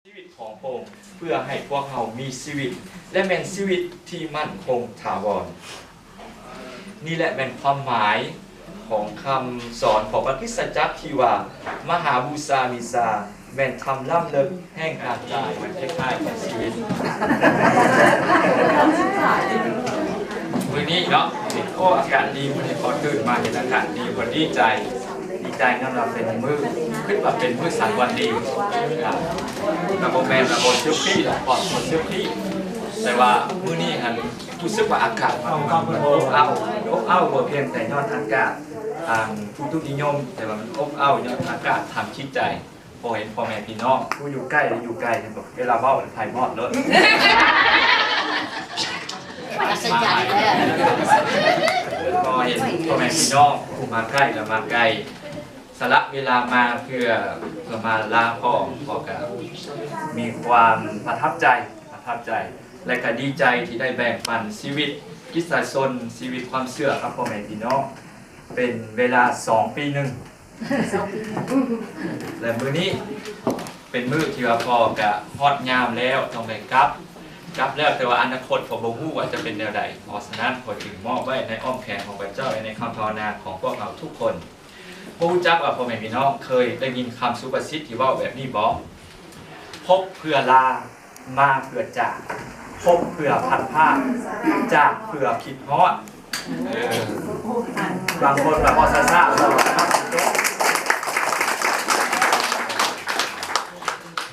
ຊີວິດຂອງພະອົງ ເພື່ອໃຫ້ພວກເຮົາມີຊີວິດ ແລະ ແມ່ນຊີວິດທີ່ໝັ້ນຄົງຖາວອນ. ນີ້ແຫຼະແມ່ນຄວາມໝາຍຂອງຄຳສອນຂອງພະຄຣິສຕະຈັກທີ່ວ່າ ມະຫາບູຊາບູຊາ ແມ່ນທຳລ້ຳເລິກແຫ່ງການຕາຍ ມັນຄ້າຍໆກັບຊີວິດ. ມື້ນີ້ເນາະ ໂອ້ ອາກາດດີ ມື້ນີ້ພໍຕື່ນມາເຫັນອາກາດດີ ພໍດີໃຈ ດີໃຈນຳວ່າເປັນມື້ ຄິດວ່າເປັນມື້ສັນວັນດີ ກໍບໍ່ແມ່ນວ່າບໍ່ເຊວພີດອກ ບໍ່ເຊວພີດ ແຕ່ວ່າມື້ນີ້ຫັ້ນ ຮູ້ສຶກວ່າອາກາດມັນ ມັນອົບອ້າວ ອົບອ້າວ ບໍ່ພຽງແຕ່ຍ້ອນອາກາດ ອ່າ ອຸຕຸນິຍົມ ແຕ່ວ່າມັນອົບອ້າວຍ້ອນອາກາດທາງຈິດໃຈ. ພໍເຫັນພໍ່ແມ່ພີ່ນ້ອງຜູ້ຢູ່ໃກ້ ແລະ ຢູ່ໄກ ເວລາເວົ້າໄພມອດໂລດ. ອັດສະຈັນແທ້ ພໍເຫັນພໍ່ແມ່ພີ່ນ້ອງຜູ້ມາໃກ້ ແລະ ມາໄກ ສະຫຼະເວລາມາເພື່ອ ເພື່ອມາລາພໍ່ ພໍ່ກໍມີຄວາມປະທັບໃຈ ປະທັບໃຈ ແລະ ກໍດີໃຈທີ່ໄດ້ແບ່ງປັນຊີວິດກິດສາຊົນ ຊີວິດຄວາມເຊື່ອກັບພໍ່ແມ່ພີ່ນ້ອງ ເປັນເວລາສອງປີໜຶ່ງ ແລະ ມື້ນີ້ເປັນມື້ທີ່ວ່າພໍ່ກະຮອດຍາມແລ້ວ ຕ້ອງໄດ້ກັບ ກັບແລ້ວ ແຕ່ວ່າອະນາຄົດກໍບໍ່ຮູ້ວ່າຈະເປັນແນວໃດ. ເພາະສະນັ້ນ ຂໍຈຶ່ງມອບໄວ້ໃນອ້ອມແຂນຂອງພະເຈົ້າ ແລະ ໃນຄຳພາວະນາຂອງພວກເຮົາທຸກຄົນ. ບໍ່ຮູ້ຈັກວ່າພໍ່ແມ່ພີ່ນ້ອງເຄີຍໄດ້ຍິນຄຳສຸພາສິດທີ່ເວົ້າແບບນີ້ບໍ່? ພົບເພື່ອລາ ມາເພື່ອຈາກ ພົບເພື່ອພັດພາກ ຈາກເພື່ອຄິດຮອດ. ເອີ ບາງຄົນກໍພໍຊ້າໆ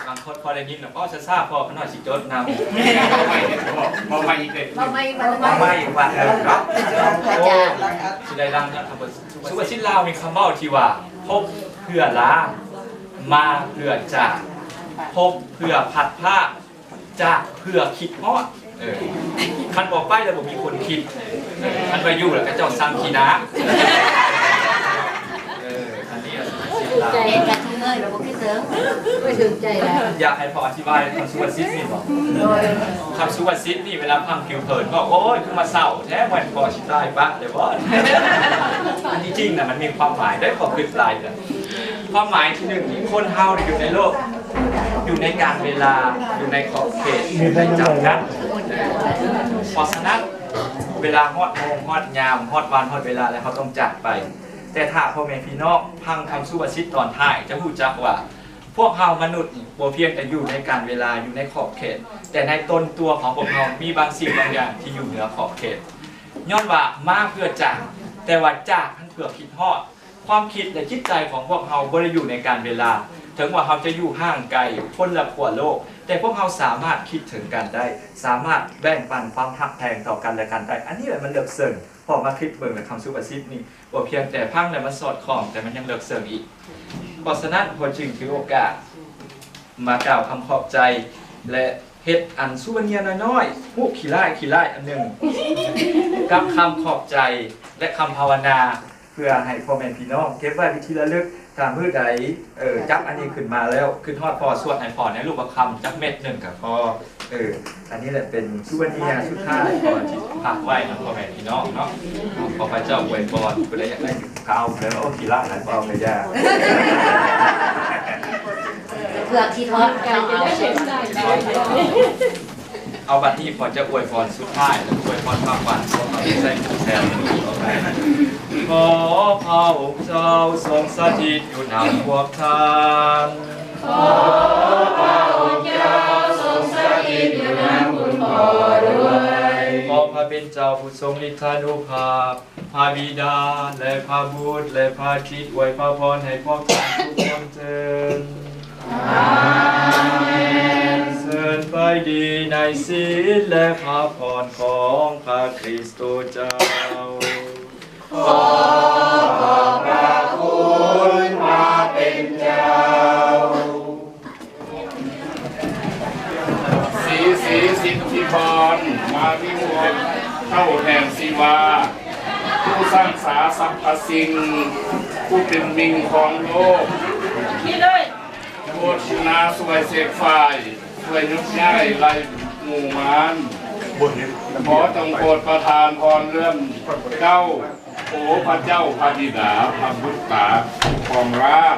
ບາງຄົນພໍໄດ້ຍິນແລ້ວພໍຊ້າໆ ພໍຂະນ້ອຍຊິຈົດນຳ ເວົ້າໃໝ່ອີກເດ້ ເວົ້າໃໝ່ ເວົ້າໃໝ່ ເວົ້າໃໝ່ອີກວັນໜຶ່ງເນາະ. ໂອ້ ຊິໄດ້ດັງນະ ຄຳວ່າ ສຸພາສິດລາວມີຄຳເວົ້າທີ່ວ່າ ພົບເພື່ອລາ ມາເພື່ອຈາກ ພົບເພື່ອພັດພາກ ຈາກເພື່ອຄິດຮອດ. ເອີ ຄັນບໍ່ໄປແລ້ວບໍ່ມີຄົນຄິດ ເອີ ຄັນໄປຢູ່ແລ້ວເຂົາເຈົ້າສັ່ງຂີ້ໜ້າ. ເອີ ອັນນີ້ ເອີ ກະຖືເອີຍ ແລ້ວບໍ່ຄິດເຖິງ ບໍ່ຖືກໃຈແລ້ວ. ຢາກໃຫ້ພໍ່ອະທິບາຍຄຳສຸພາສິດນີ້ບໍ? ໂດຍ ຄຳສຸພາສິດນີ້ເວລາຟັງຜິວເຜີນກໍ ໂອ້ຍ ຄືມາເສົ້າແທ້ ແມ່ນພໍ່ຊິຕາຍປະແລ້ວບໍ? ອັນທີ່ຈິງນະ ມັນມີຄວາມໝາຍເດ້ ພໍ່ຄິດຫຼາຍເດີ. ຄວາມໝາຍທີໜຶ່ງນີ້ ຄົນເຮົາຢູ່ໃນໂລກ ຢູ່ໃນການເວລາ ຢູ່ໃນຂອບເຂດທີ່ຈຳກັດ. ເພາະສະນັ້ນ ເວລາຮອດໂມງຮອດຍາມ ຮອດວັນຮອດເວລາແລ້ວ ເຮົາຕ້ອງຈາກໄປ. ແຕ່ຖ້າພໍ່ແມ່ພີ່ນ້ອງຟັງຄຳສຸພາສິດຕອນທ້າຍ ຈະຮູ້ຈັກວ່າ ພວກເຮົາມະນຸດນີ້ບໍ່ພຽງແຕ່ຢູ່ໃນການເວລາ ຢູ່ໃນຂອບເຂດ ແຕ່ໃນຕົນຕົວຂອງພວກເຮົາມີບາງສິ່ງບາງຢ່າງທີ່ຢູ່ເໜືອຂອບເຂດ. ຍ້ອນວ່າມາເພື່ອຈາກ ແຕ່ວ່າຈາກນັ້ນເພື່ອຄິດຮອດ. ຄວາມຄິດ ແລະ ຈິດໃຈຂອງພວກເຮົາບໍ່ໄດ້ຢູ່ໃນການເວລາ. ເຖິງວ່າເຮົາຈະຢູ່ຫ່າງໄກຄົນລະຂົ້ວໂລກ ແຕ່ພວກເຮົາສາມາດຄິດເຖິງກັນໄດ້ ສາມາດແບ່ງປັນຄວາມຮັກແພງຕໍ່ກັນແລະກັນໄດ້. ອັນນີ້ແຫຼະມັນເລິກເຊິ່ງ. ພໍມາຄິດເບິ່ງແລ້ວ ຄຳສຸພາສິດນີ້ບໍ່ພຽງແຕ່ຟັງແລ້ວມັນສອດຄ່ອງ ແຕ່ມັນຍັງເລິກເຊິ່ງອີກ. ເພາະສະນັ້ນ ພໍ່ຈຶ່ງຖືໂອກາດມາກ່າວຄຳຂອບໃຈ ແລະ ເຮັດອັນຊູເວເນຍນ້ອຍໆ ຮູບຂີ້ລ້າຍ ຂີ້ລ້າຍອັນໜຶ່ງ ກັບຄຳຂອບໃຈ ແລະ ຄຳພາວະນາ ເພື່ອໃຫ້ພໍ່ແມ່ພີ່ນ້ອງເກັບໄວ້ເປັນທີ່ລະລຶກ. ຖ້າມື້ໃດ ເອີ ຈັບອັນນີ້ຂຶ້ນມາແລ້ວ ຄິດຮອດພໍ່ ສວດໃຫ້ພໍ່ໃນລູກປະຄຳຈັກເມັດໜຶ່ງກໍພໍ. ເອີ ອັນນີ້ແຫຼະເປັນຊູເວເນຍສຸດທ້າຍ ຂໍທີ່ຝາກໄວ້ນຳພໍ່ແມ່ພີ່ນ້ອງເນາະ. ຂໍພະເຈົ້າອວຍພອນ ຜູ້ໃດຢາກໄດ້ຂາວ ຜູ້ໃດວ່າ ໂອ້ ຂີ້ລ້າຍຫຼາຍ ບໍ່ເອົາກະຢ່າ. ເພື່ອທີ່ທອດເຈົ້າເອົາ ເອົາບັດນີ້ ຂໍຈະອວຍພອນສຸດທ້າຍ ແລະ ອວຍພອນຄວາມຫວານ ພວກເຮົາໄດ້ໃຊ້ຜູ້ແທນ. ຂໍພະອົງເຈົ້າຊົງສະຖິດຢູ່ນຳພວກທ່ານ. ຂໍພະອົງເຈົ້າຊົງສະຖິດຢູ່ນຳຄຸນພໍ່ດ້ວຍ. ຂໍພະເປັນເຈົ້າຜູ້ຊົງລິດທານຸພາບ, ພະບິດາ ແລະ ພະບຸດ ແລະ ພະຄຣິດ ອວຍພະພອນໃຫ້ພວກທ່ານທຸກຄົນເທີ້ນ. ອາເມນ. ເຊີນໄປດີໃນສິນ ແລະ ພະພອນຂອງພະຄຣິສໂຕເຈົ້າ. ຂໍຂອບພະຄຸນພະເປັນເຈົ້າ. ສີສີສິດທິພອນ ມາວິມຸດ ເຈົ້າແຫ່ງຊີວາ ຜູ້ສ້າງສາສັບພະສິ່ງ ຜູ້ເປັນມິ່ງຂອງໂລກ ໂມທະນາຊ່ວຍເຊັກຝ້າຍ ຊ່ວຍຍົກຍ້າຍໄລ່ໝູ່ມານ. ຂໍຈົ່ງໂປດປະທານພອນເລື່ອນເຈົ້າ ໂອພະເຈົ້າພະບິດາ ພະບຸດຕາ ຄອງລາດ.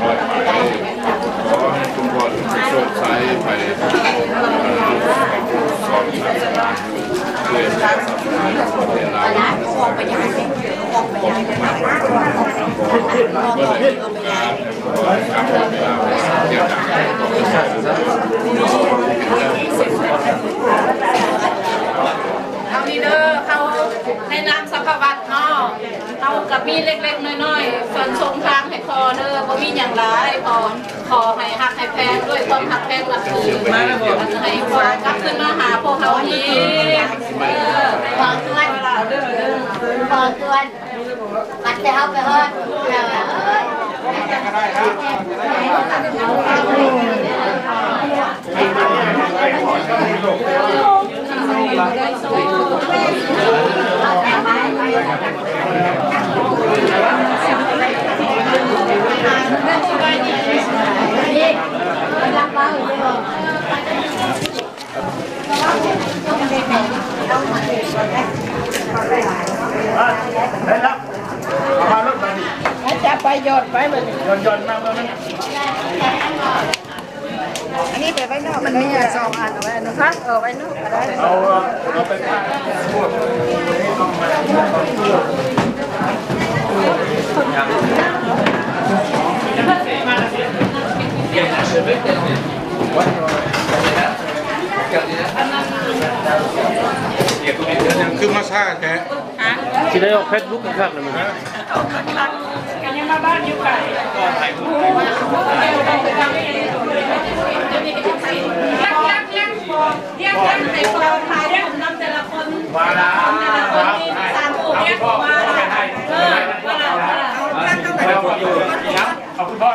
ຮ້ອຍປາຍ ຂໍໃຫ້ຄຸນພໍ່ຈະໂຊກໄຊໄປ ເອີ ສອນສາສະໜາ ເຜີຍແຜ່ສາສະໜາຢູ່ປະເທດລາວ ເມື່ອໃດມີໂອກາດ ເຮົານີ້ເດີ ເຮົາໃນນາມສັງຄະວັດເນາະ ເຮົາກະມີເລັກໆນ້ອຍໆ ສ່ວນສົ່ງທາງໃຫ້ພໍ່ເດີ ບໍ່ມີຫຍັງຫຼາຍ ຂໍ ຂໍໃຫ້ຮັກໃຫ້ແພງດ້ວຍຄວາມຮັກແພງນັບຖື ໃຫ້ພໍ່ກັບຄືນມາຫາພວກເຮົາອີກ ເອີ ຂໍສ່ວນ ຂໍສ່ວນ ບັດແຕ່ເຮົາໄປຮອດ ໄດ້ແລ້ວ ເອົາມາລົດມານີ້ ຈັບໄປ ຢອດໄປບັດນີ້ ຢອດໆມາເບິ່ງນັ້ນ ອັນນີ້ໄປໄວ້ນອກ ມັນມີສອງອັນ ເອົາໄວ້ອັນໜຶ່ງ ເອີ ໄວ້ນອກກະໄດ້ ເອົາ ເອົາໄປ ຄືມາຊ້າແທ້ ຮະ? ຊິໄດ້ອອກເຟສບຸກຄັກໆແລ້ວມື້ນີ້ ກະຍັງມາບ້ານຢູ່ໄກ ຍັງໆ ຍັງໆ ໃຫ້ພໍ່ຖ່າຍຮູບນຳແຕ່ລະຄົນ ວ່າລະ ແຕ່ລະຄົນມີສາມຮູບ ວ່າລະ ເອີ ວ່າລະ ວ່າລະ ຂອບຄຸນພໍ່